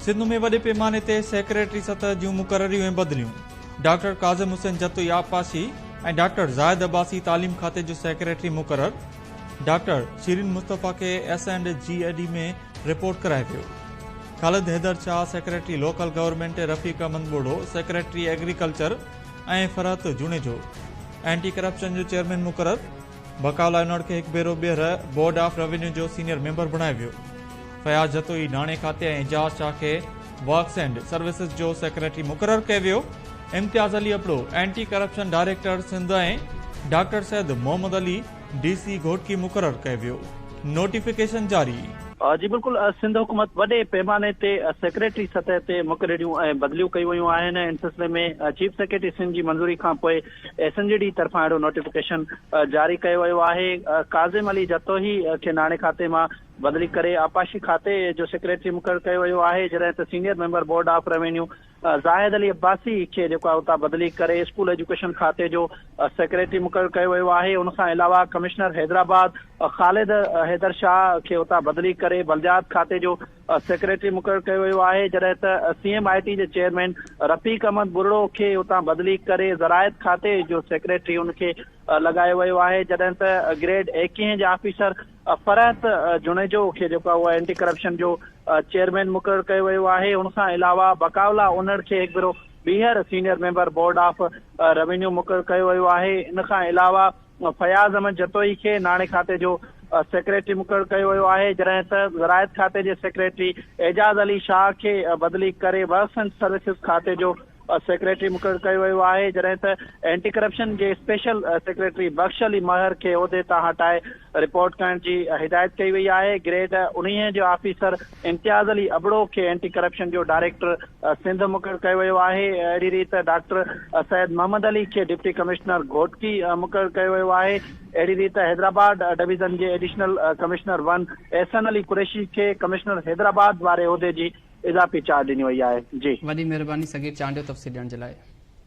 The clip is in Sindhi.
سنڌ ۾ وڏي پيماني تي سيڪريٽري سطح جون مقرريون ۽ بدليون، ڊاڪٽر ڪاظم حسين جتوئي آبپاشي ۽ ڊاڪٽر زاهد عباسي تعليم کاتي جو سيڪريٽري مقرر، ڊاڪٽر شيرين مصطفيٰ کي S and G A D ۾ report ڪرايو ويو. Khalid Haider Shah secretary local government, Rafiq Ahmed Buriro secretary agriculture ۽ Farhat Junejo anti corruption جو چيئرمين مقرر. بقاء انڙ کي هڪ ڀيرو ٻيهر بورڊ آف روينيو جو سينيئر ميمبر بڻايو ويو. فياض جتوئي ناڻي کاتي ۽ اعجاز شاهه کي ورڪس اينڊ سروسز جو سيڪريٽري مقرر ڪيو ويو. Imtiaz Ali Abro anti corruption director Sindh ۽ doctor Syed Muhammad Ali D C Ghotki مقرر ڪيو ويو. نوٽيفڪيشن جاري. جي بلڪل سنڌ حڪومت وڏي پيماني تي سيڪريٽري سطح تي مقرريون ۽ بدليون ڪيون ويون آهن ان سلسلي ۾ چيف سيڪريٽري سنڌ جي منظوري کانپوء ايس اين جي ڊي طرفان اهڙو نوٽيفڪيشن جاري ڪيو ويو آهي. ڪاظم علي جتوئي کي ناڻي کاتي مان بدلي ڪري آبپاشي کاتي جو سيڪريٽري مقرر ڪيو ويو آهي جڏهن ته senior member board of revenue Zahid Ali Abbasi کي جيڪو آهي اتان بدلي ڪري اسڪول ايجوڪيشن کاتي جو سيڪريٽري مقرر ڪيو ويو آهي ان کان علاوه ڪمشنر حيدرآباد خالد حيدر شاهه کي اتان بدلي ڪري بلديات کاتي جو سيڪريٽري مقرر ڪيو ويو آهي جڏهن ته سي ايم I ٽي جي چيئرمين رفيق احمد ٻرڙو کي اتان بدلي ڪري زراعت کاتي جو سيڪريٽري ان کي لڳايو ويو آهي جڏهن ته گريڊ ايڪيهين جي آفيسر فرحت جوڻيجو کي جيڪو آهي اهو اينٽي ڪرپشن جو چيئرمين مقرر ڪيو ويو آهي ان کان علاوه بقاء الله انڙ کي هڪ ڀيرو ٻيهر senior member board of revenue مقرر ڪيو ويو آهي ان کان علاوه فياض احمد جتوئي کي ناڻي کاتي جو سيڪريٽري مقرر ڪيو ويو آهي جڏهن ته زراعت کاتي جي سيڪريٽري اعجاز علي شاهه کي بدلي ڪري ورڪس اينڊ سروسز کاتي جو سيڪريٽري مقرر ڪيو ويو آهي جڏهن ته اينٽي ڪرپشن جي اسپيشل سيڪريٽري بخش علي مهر کي عهدي تان هٽائي رپورٽ ڪرڻ جي هدايت ڪئي وئي آهي گريڊ اڻويهين جو آفيسر امتياز علي ابڙو کي اينٽي ڪرپشن جو ڊائريڪٽر سنڌ مقرر ڪيو ويو آهي. اهڙي ريت ڊاڪٽر سيد محمد علي کي ڊپٽي ڪمشنر گهوٽڪي مقرر ڪيو ويو آهي. اهڙي ريت حيدرآباد ڊويزن جي additional commissioner one Ahsan Ali Qureshi کي ڪمشنر حيدرآباد واري عهدي جي اضافي چارج ڏني وئي آهي. جي. وڏي مهرباني صغير چانڊيو تفصيل ڏيڻ جي لاء.